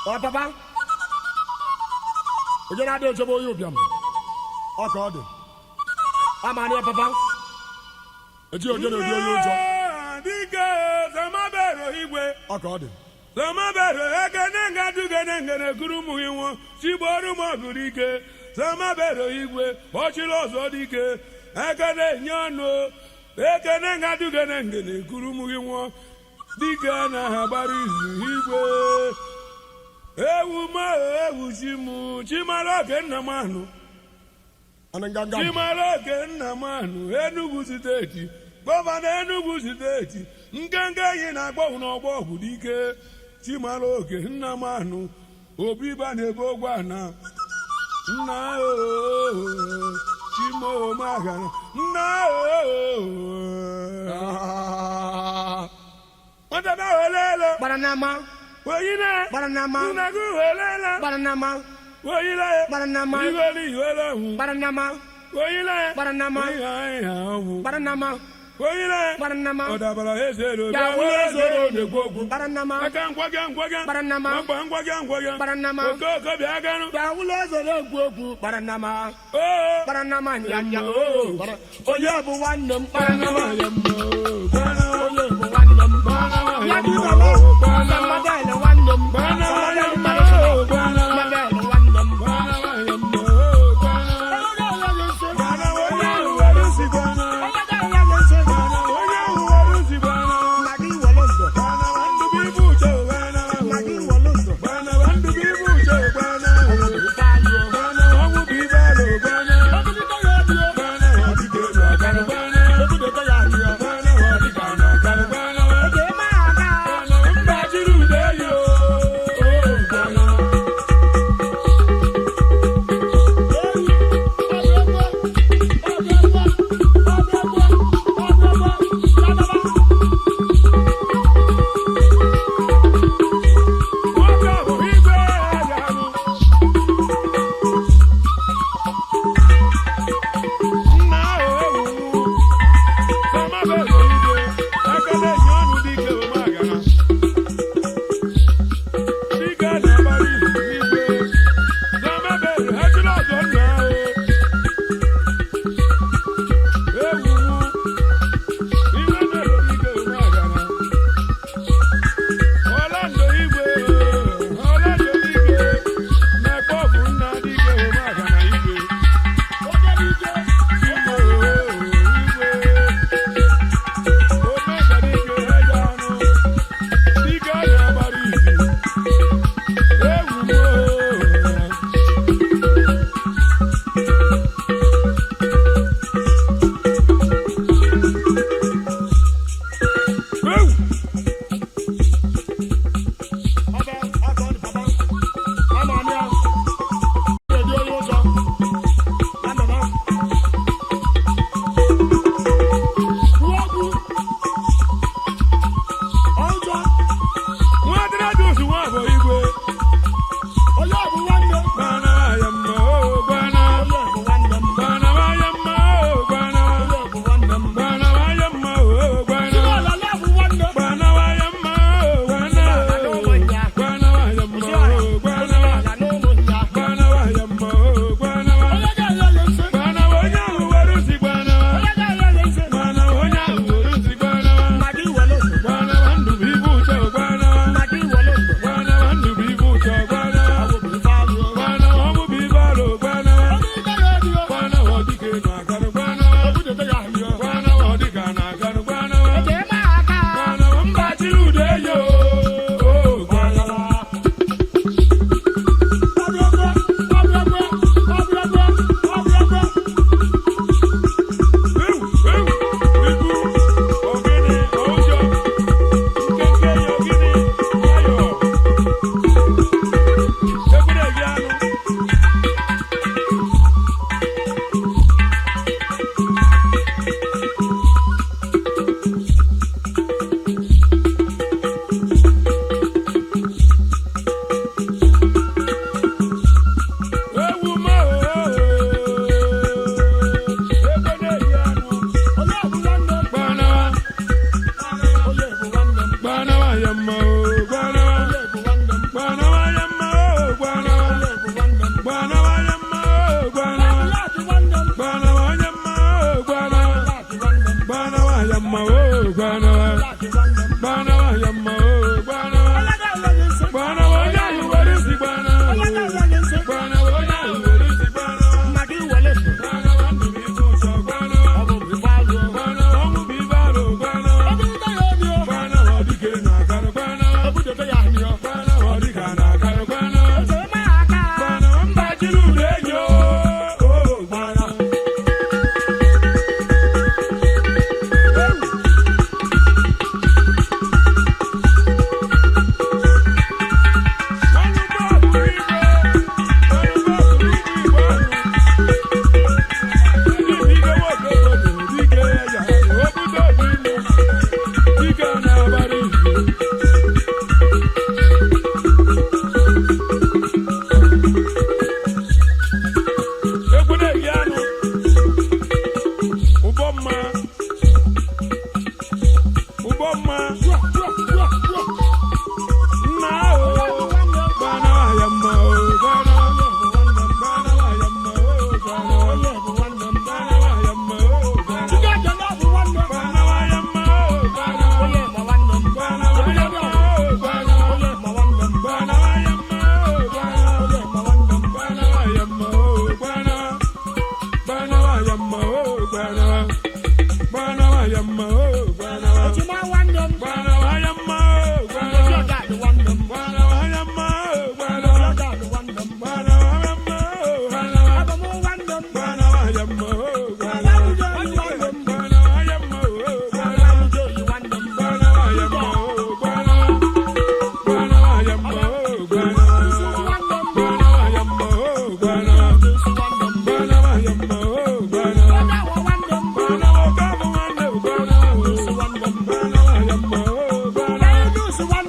Ọ papa onye na-adị echebe onye ụbịam, ọ ka ọ dị ama ya papa eji oge na-edi onye ụjọ. Dike samabero igwe. Ọ ka ọ dị. Samabero ekene nga dugene ngene kuru mụ iwu chigboru m ọgụrụ ike. Samabero igwe ọchịrị ọzọ dike ekene nye ọnụ ekene nga dugene ngene kuru mụ iwu dike na ha gbara izu igwe ewu ma ewu chi mụ chimara oke nna m anụ. Anụ nganga. Chimara oke nna m anụ, Enugu Steeti, gọvanọ Enugu Steeti, nkenke enyi na-akpọ n'ọgbọ ọgwụ dike chimara oke nna m anụ obi ba na-ebe ogwe ana nna oo chimomagana nna oo nwata bịa welele. Gbara n'ama. Oyile. Gbara n'ama. Nnagu welele. Gbara n'ama. Oyile. Gbara n'ama. Iweli iwele hụ. Gbara n'ama. Oyile. Gbara n'ama. Ịha ịha ọnwụ. Gbara n'ama. Oyile. Gbara n'ama. Ọdabara ezero. Bịa wụlụ ezero na-ekwu okwu. Gbara n'ama. Aka ngwaga ngwaga. Gbara n'ama. Ngwa ngwaga ngwaga. Gbara n'ama. Okooko bịa ganụ. Bịa wụlụ eze na-ekwu okwu. Gbara n'ama. Oo. Gbara n'ama nyanya oo. Onye bụ nwanne m? Gbara n'ama. Onye bụ nwanne m? Ya dị baba. Samadele nwanne m. Samadele international. Samadele nwanne m. Onye ga-enye gị nsị. Nna gị were ndụ. Nna gị were ndụ. Ebulite ya elu. Ebulite ya elu. Ege eme aka. Nwanne.